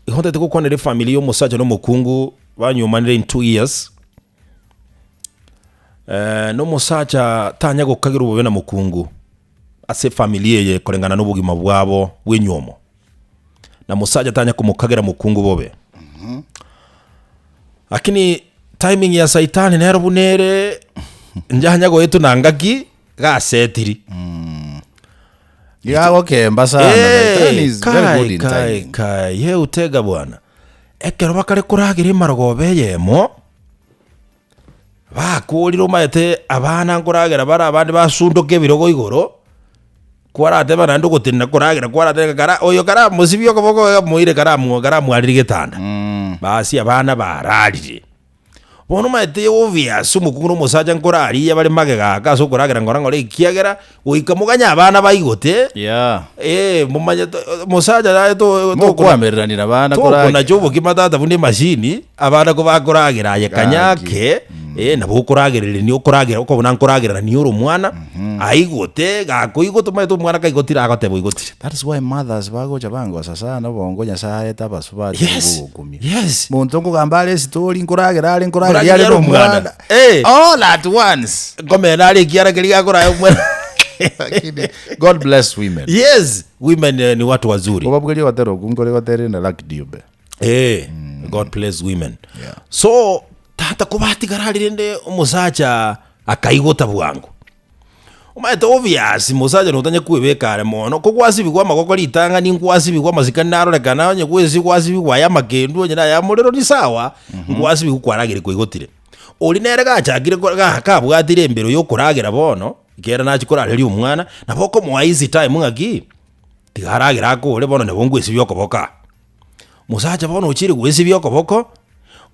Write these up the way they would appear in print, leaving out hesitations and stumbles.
Igo ntagete gokwanera efamiri ya omosacha na omokungu banywomanire in 2 years, na omosacha tanya gokagerwa bobe na mokungu ase efamiri eye koreng'ana na obogima bwabo bwa enywomo, na mosacha tanya komokagera mokungu bobe. Lakini timing ya saitani nero buna ere, njanya goetwa na ngaki gasetiri. Iga agokemba sana. Eh, Saitani is very kai, good in kai, timing. kai, ye utega bwana. Ekero bakare koragera emarogoba eyemo, bakorire omanyete abana nkoragera bare abande basundoka ebirogo igoro, kwarateba naende ogotenena koragera kwarateba kara oyo karamosibie okoboko iga moire karamo karamwarire getanda. Basi abana bararire. Bono omanyete obvious omokungu na omosacha nkorariya bare magega aka ase okoragera ngora ngora ekiagera goika moganye abana baigote, Yeah. eh, momanyete omosacha naye to- tokona Mokoamererania na abana koragera. tokonacha obokima tata buna emashini, abana kobakoragera aye kanya Gaki. ake, eh, nabo okoragererania okoragera okobuna nkoragererania ore omwana, aigote, gakoigota omanyete omwana kaigotire agoteba oigotire. That is why mothers bagocha bangosa sana obongo Nyasaye aete abasubati Yes, obogokumia. yes. Monto nkogamba are esitori nkoragera are nkorageria Nkorageria are are omwana. nomwana. Eh. All at once. Nkomena are ekiara keria gakoraya omwana. Lakini God bless women. Yes, women eh, ni watu wazuri. Obabwerie ogotera okwo nkore goterire na Lucky Dube. Eh, God bless women. Yeah. So tata kobatigara aria rende omosacha akaigota bwango. Omanyete obvious mosacha notanye kwebeka are mono, ko gwasibigwa amagoko ritang'ani nkwasibigwa amasikani narorekana onye gwesi gwasibigwa aya amakendu onye na aya morero ni sawa, nkwasibigwa kwaragire kwaigotire. Oria nere gachakire ko ga kabwatire embero ya okoragera bono, ekero nachia korareria omwana, nabo okomoa easy time ng'aki, tiga aragere akore bono nabo ngwesibia okoboko aa. Mosacha bono ochire gwesibia okoboko,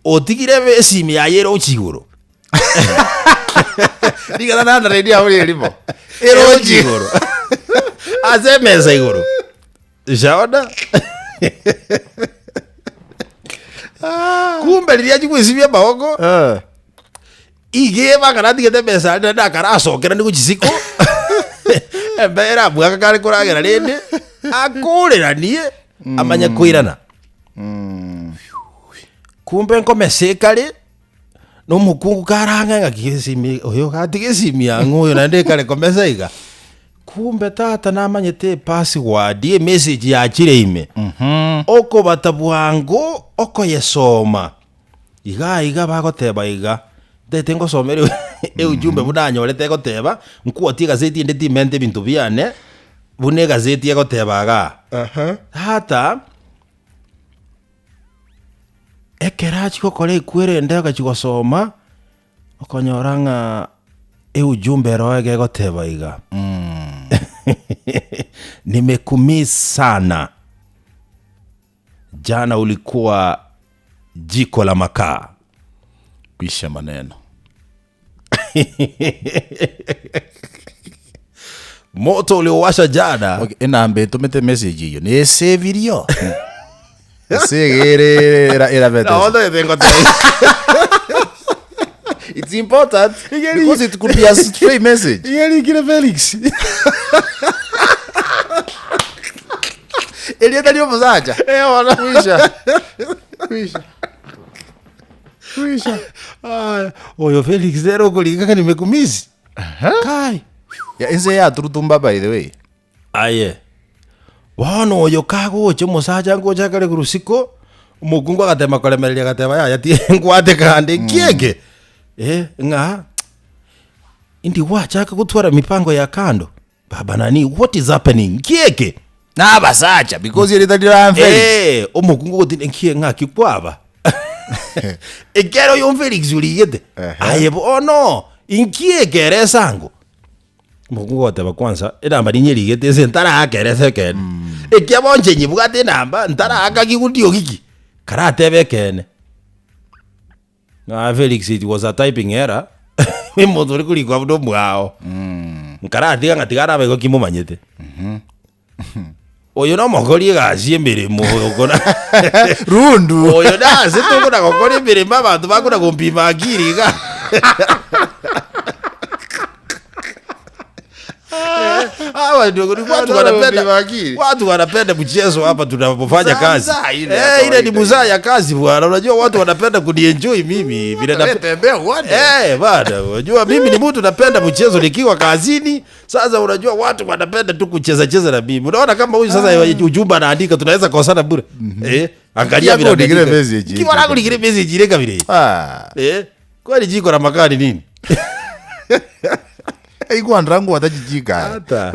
otigire ebe esimi yaye eroche igoro. Rigana nanda redio abo erimo. Eroche igoro. Ase emesa igoro. Shaona. Kumbe riria achia gwesibia amaboko, Eh. iga ebanga natigete emesa aria naende akarasokerania gochia isiko, embeo erabwake kare koragera rende, akoreranie, amanye koirana. Kumbe nkomesa ekare. Na omokungu karang'e ng'aki esimi oyo gatiga esimi yang'o oyo naende ekare komesa iga. Kumbe tata namanyete epassword emessage yachire ime, okobata bwango okoyesoma, iga iga bagoteba iga, ntagete ngosomere eujumbe buna nanyorete egoteba, nkwotie egazeti ende timenta ebinto biane, buna egazeti egoteba igaa. Tata. Ekero achia gokora ekwere ende agachia gosoma, okonyora ng'a eujumbe ero iga egoteba iga, nimekumiss sana, jana ulikuwa jiko la makaa. Kwisha maneno. Moto uliowasha jana. Okay, enamba etomete message eyio nesebirio ase egere era- erabete No, ntagete ngotebie. It's important because it could be a stray message. Iga erikire Felix. Erieta ria omosacha. Kwisha. Kwisha. Kwisha. Aya, oyo Felix nere okorika ng'a nimekumisi. Kai. Ya, ense yaturutumba by the way. Aye, bono oyo kagocha omosacha ngocha akare korwa isiko, omokungu agatema koremereria agateba yaya ti nkwate kande nki eke? Eh, ng'a indi gwachaka gotwara mipango ya kando, baba nani what is happening nki eke? Na abasacha because erieta rira Felix. Eh, omokungu ogotindi nki ng'aki kwaba? Ekero oyo Felix origete, Ehe. aye bono inki eke ere esango? Omokungu ogoteba kwanza enamba ninyerigete ase ntaraakera ase ekeene. Ekia bonche nyebwate enamba ntaraaka kigundi ogiki, karatebe ekeene. Ng'a Felix it was a typing error, omonto ore korikwa buna omwao. Nkaratiga ng'a tiga arabe igo kimomanyete. Oyo nomokori egasi emeremo oyo okona Rundu. oyo nase tokona gokora emeremo abanto bakona gompima akiri iga. Hawa ndio watu wanapenda Bakiri. watu wanapenda mchezo hapa tunapofanya Mzaa, kazi. mzaa ile ya Eh, ile ni kawaida mzaa ya kazi bwana. Unajua watu wanapenda kunienjoy mimi vile Wewe nape- tembea uone. Eh, bwana, unajua mimi ni mtu napenda mchezo nikiwa kazini. Sasa unajua watu wanapenda tu kucheza cheza na mimi. Unaona kama huyu sasa ujumbe anaandika tunaweza kosana bure. Eh, angalia Kiwa vile kudigire ameandika. message Kiwa langu ligire message ile kabile. Ah. Eh, kwani jiko la makaa ni nini? Igwandra ngwa tajijika. Ata.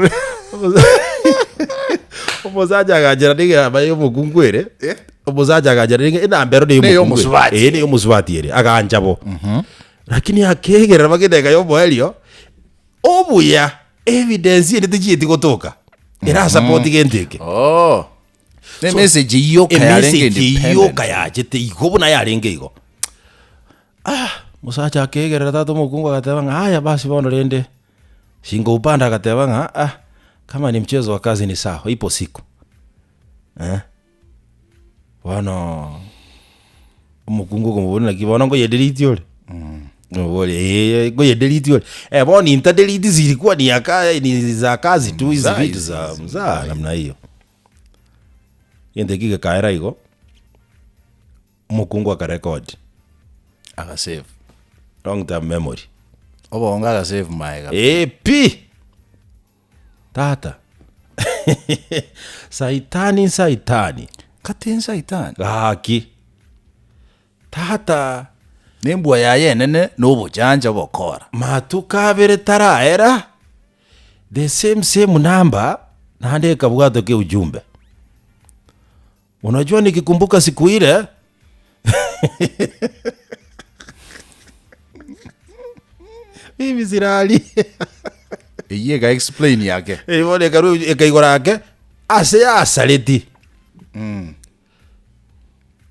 Omosacha aganchera niga enamba ya omokungu ere, Eh? omosacha aganchera niga enamba ero Neye neyomokungu omosubati. ere. Eh, neyomosubati ere, agancha bo. Lakini akegerera mpaka edageka ya omoerio, obuya evidence ende techieti gotoka, erasapoti gento eke. Oh. Ne message yoka yarenge Emessage independent. yoka yachete igo buna yarenge igo. Ah, mosacha akegerera tata omokungu agateba ng'a aya basi bono rende, shingo upande agateba ng'a ah, kama ni mchezo wa kazi ni sawa, ipo siku. Eh, bono omokungu okomoboria naki bono nkoyedelete ore? Omoboria eh, nkoyedelete ore? Eh, bono nintadelete zilikuwa ni ya ka ni za kazi tu hizi Mzaa vitu hizi, za hizi, mzaa namna hiyo. Gento eki gekaera igo. Omokungu akarecord. Agasave. Long term memory. Obongo agasave maega. Ee pi! Tata. Saitani nsaitani. Kati nsaitani. Gaki. Tata. Nembua yaye enene na obochancha bokora. Matuko abere taraera, the same same number naende ekabwatoka eujumbe. Unajua nikikumbuka siku ile mimi silali Eyio ega explain yake. Eh, bono ekarwa ekaigora ake ase yasareti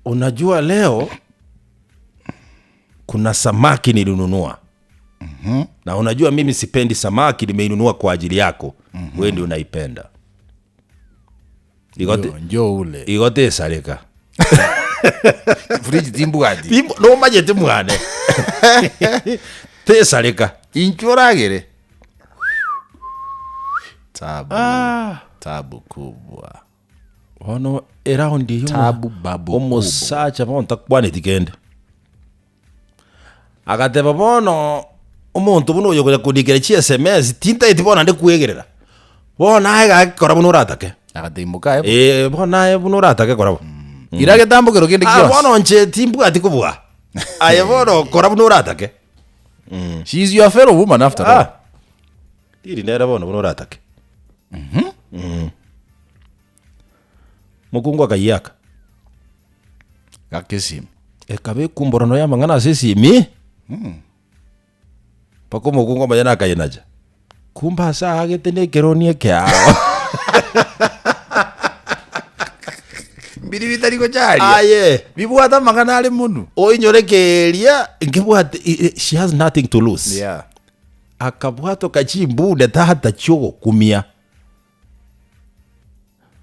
unajua leo kuna samaki nilinunua na unajua mimi sipendi samaki nimeinunua kwa ajili yako wewe ndio unaipenda Igo Njo- njo ule. igo tesareka. Fridge timbwati. Timbo nomanyete mwane. Tesareka. Inchwe oragere. Tabu. Ah. Tabu kubwa. Bono eraundi eyio Tabu babu kubwa. omosacha bono takwaneti kende. Agateba bono omonto buna oyo okonya kondikera chi sms tintaeti bono naende kwegerera, bono naye gaki kora buna oratake. Agatebia mokaye bo. Eeh bono naye buna oratake kora bo. Ira getambokero kende Ah, gionsi. bono inche timbwati kobua, aye bono kora buna oratake. She is your fellow woman after all. Ah, riri nere bono buna oratake. Mokungu akayiaka. Gaka esimi. Ekaba ekumborano y'amang'ana ase esimi, mpaka omokungu omonyene akayenacha, kumbe ase aagete na ekeroni ekeao. Mbiri bitari gocharia. Aye. Bibwate amang'ana are monwe. Oinyore keria, nkebwate i- i- she has nothing to lose. Yeah. Akabwatoka chimbune tata chiogokumia.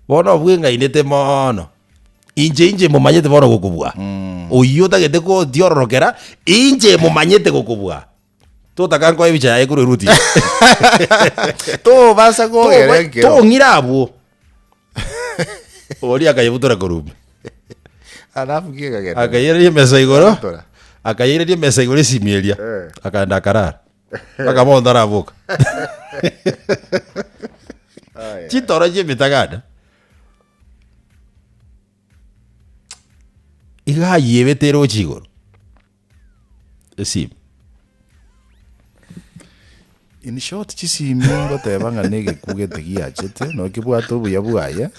Bono obweng'ainete mono, inche inche momanyete bono gokobua. Oyio otagete gotiororokera, inche momanyete gokobua. Totaka nkoe ebicha yaye korwa eruti. Tobasa kogera ekero. Tong'ira abwo. Oria akayebutora korwa ime. Alafu ki ekagenda? Akayereria emesa igoro, Akabutora. akayereria emesa igoro esimi eria. Eh. Akaenda akarara. Mpaka bono taraboka. Chitoro chi'emetaganda iga ayebete eroche igoro esimi. In short chisimi ngoteba ng'a na egekuu gete giachete nabo kebwate obuya bwaye.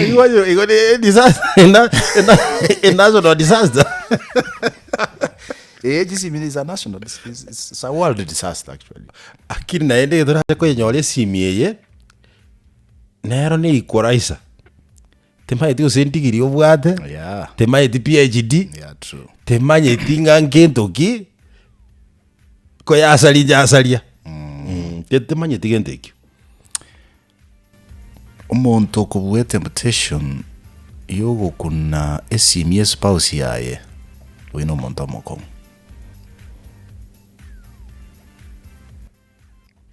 Igo igo ne disaster ena ena a national disaster. Ee chisimi is a national dis- is is a world disaster actually. Lakini naende torache koyenyora esimi eye, nero ne equalizer. Timanyeti gose endigiri obwate, Yeah. timanyeti PhD, Yeah, true. timanyeti ng'a ngento ki, koyasaria yasaria. Mm, timanyeti gento ekio. Omonto okobua etemptation yogokuna esimi y'espouse yaye, oyio nomonto omokong'u.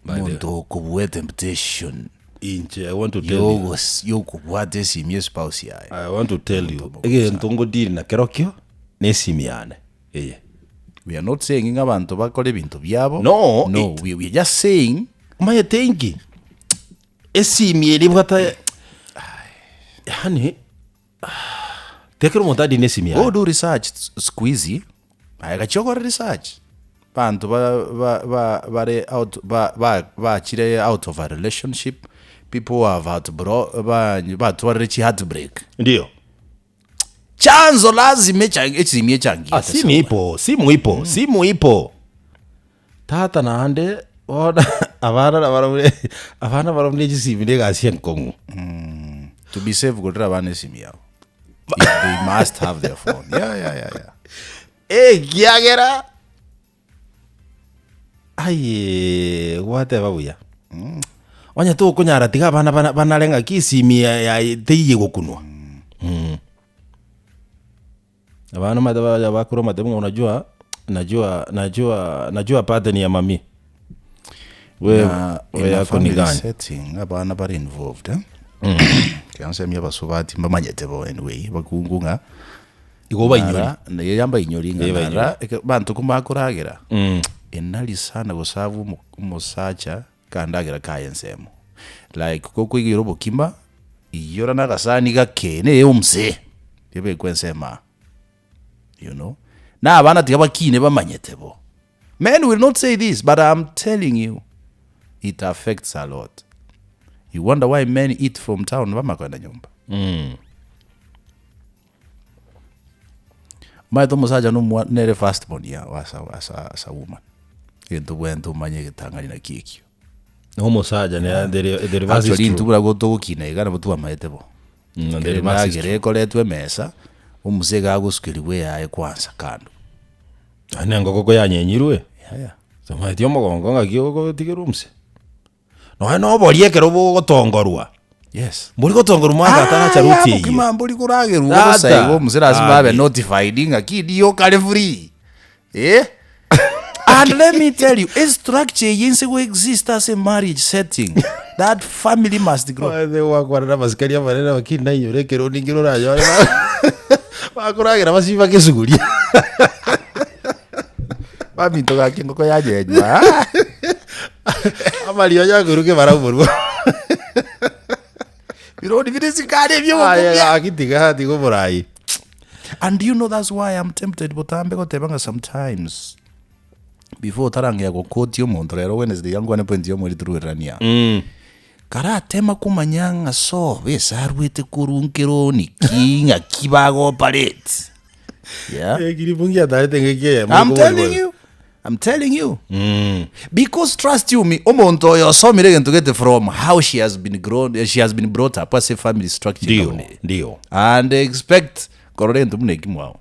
By the way. Omonto okobua etemptation Inche I want to tell you. yogos yokobwata esimi espouse yaye. I want to tell you, Omonto egento ngodeal na kerokio, na esimi yane eye. We are not saying ng'a abanto bakore ebinto biabo. No, No, it- we, we are just saying Omanyete inki? Esimi eri ebwate yaani tekero omonto adine esimi go yaye. do research squeezy aye gachia okore research banto ba ba ba bare out ba ba bachire out of a relationship people who have heartbro ba batwarire chi heartbreak Ndio. chanzo lazima echa esimi echangie Ah, simu ipo, simu ipo, simu ipo. Tata naende bono abana nabarabwo abana barabwo ne chisimi na egasi enkong'u. To be safe gorera abana esimi yabo If they must have their phone yeah, yeah, yeah, yeah. Ekiagera ayee gwateba buya. Onye tokonyara tiga abana bana banare ng'aki esimi ya ya teiyo egokunwa. Abana omanyete bacha bakore amatemu ng'a unajua najua najua najua pattern ya mami. We Na we in a yako ni family gani? setting abana bare involved eh? Tiga nsemie abasubati mbamanyete bo anyway bakungu ng'a Igo obainyori. nara naye yambainyori ng'a Eh, bainyori. nara eke banto komakoragera enari sana gosabwa omo omosacha kandagera kaye ensemo like gokoigwera obokima iyora na agasani gake neye omosee ebekwe ensemo aa you know na abana tiga bakine bamanyete bo men will not say this but I'm telling you it affects a lot you wonder why men eat from town bamakoenda nyomba Omanyete omosacha na omwa nere first born ya as a, as a, as a woman egento obwenerete omanye egetang'ani naki ekio. Na omosacha ne the re- the reverse is Actually true. intwe buna gotogokina iga nabo twamaete bo. Mm, the Ekero reverse is endagera true. ekoretwa emesa, omosee iga agosukerigwa eyaye kwanza kando. Yaani engoko koyanyenyirwe, Yaya. tomaeti omogongo ng'aki ogotigerwa omse. Nonya na oboria ekero bogotongorwa, Yes. mbori gotongorwa mwaka ataracha Aya, ruti eyio. bokima mbori koragerwa Tata. bosa igo omose lazima abe Abi. notified ng'aki ndiyo okare free eh? And let me tell you, a structure eye inse go exist as a marriage setting that family must grow. Omanyete gwakwana na amasikani amanene lakini nainyora ekero ningire oranyore bakoragera basibake esuguria. Baminto gaki engoko yanyenywa. Amarionya akoiruka ebarabu Birori bire sikari Aye ebiogokumia. gaki tiga tiga oborai. And do you know that's why I'm tempted botambe goteba ng'a sometimes before otarangea gokotia omonto rero Wednesday iga nkwane point ya omorito rwererania. Karatema komanya ng'a sobo ase arwete korwa nkero niki ng'aki bago operate. Yeah. Ekiribu ngiatarete ng'aki eyemo I'm ekobori telling bobe. you. I'm telling you. Because trust you me, omonto oyo osomire egento gete from how she has been grown, eh, she has been brought up ase family structure Ndio, ekaone. ndio. And expect korora egento buna eki mwao.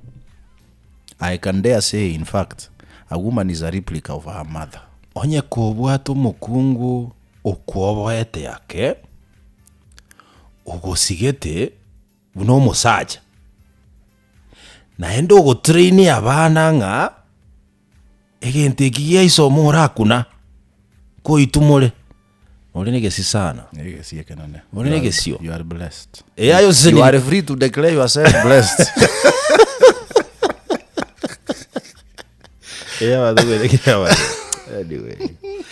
I can dare say in fact, a woman is a replica of her mother. Onye kobwate omokungu okwoboete ake, ogosigete buna omosacha, naende ogotrain abana ng'a egento eki giaiso morakuna, koitumore, ore na egesi sana. Egesi ekenene. Ore na egesio. You are blessed. Eya yose You ni- are free to declare yourself blessed. Eya abanto kwerekeria abanto. Anyway.